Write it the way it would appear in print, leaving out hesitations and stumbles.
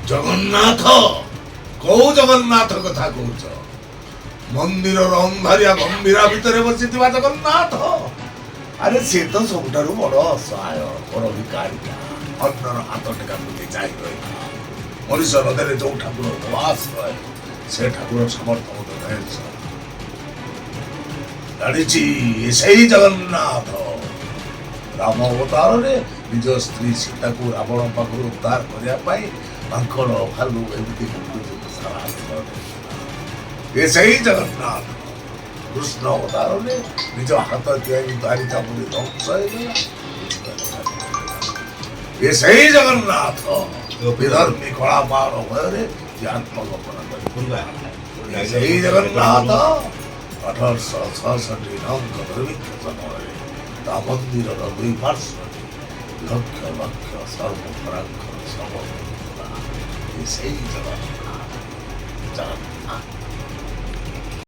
ଜଗନ୍ନାଥ? କୋଉ ଜଗନ୍ନାଥ କଥା କହୁଛ? ମନ୍ଦିରର ଅନ୍ଧାରିଆ ଗମ୍ଭୀରା ଭିତରେ ବସିଥିବା ଜଗନ୍ନାଥ? ଆରେ, ସେ ତ ସବୁଠାରୁ ବଡ ଅସହାୟ ବଡ ଭିକାରୀଟା। ଅନ୍ୟର ହାତ ଟେକାକୁ ଚାହିଁ ରହିଥିଲା। ମଣିଷ ହୃଦୟରେ ଯୋଉ ଠାକୁର ଉପବାସ ରହେ, ସେ ଠାକୁର ସମର୍ଥ ମତେ। ଜାଣିଛି, ଏ ସେଇ ଜଗନ୍ନାଥ। ରାମ ଅବତାରରେ ନିଜ ସ୍ତ୍ରୀ ସୀତାକୁ ରାବଣ ପାଖରୁ ଉଦ୍ଧାର କରିବା ପାଇଁ ମାଙ୍କଡ଼, ଭାଲୁ ଏମିତି କୁକୁରକୁ ସାରା ଆଶ୍ରୟ ଦେଇଥିଲା। ଏ ସେଇ ଜଗନ୍ନାଥ। କୃଷ୍ଣ ଅବତାରରେ ନିଜ ହାତ ତିଆରି ଦ୍ୱାରିକା ପୁରୀ ଧ୍ୱଂସ ହେଇଗଲା। ଏ ସେଇ ଜଗନ୍ନାଥ। ବିଧର୍ମୀ କଳା ପାହାଡ଼ ଭୟରେ ଯେ ଆତ୍ମଗୋପନ କରିଥିଲା। ଏ ସେଇ ଜଗନ୍ନାଥ। 1866 ରଙ୍ଗ ଦୁର୍ଭିକ୍ଷ ସମୟରେ ତା ମନ୍ଦିରର ଦୁଇ ପାର୍ଶ୍ୱରେ ଲକ୍ଷ ଲକ୍ଷ ସର୍ବପରାଙ୍କର ଶବ ପଡ଼ିଥିଲା। ଏ ସେଇ ଜଗନ୍ନାଥ, ଜଗନ୍ନାଥ।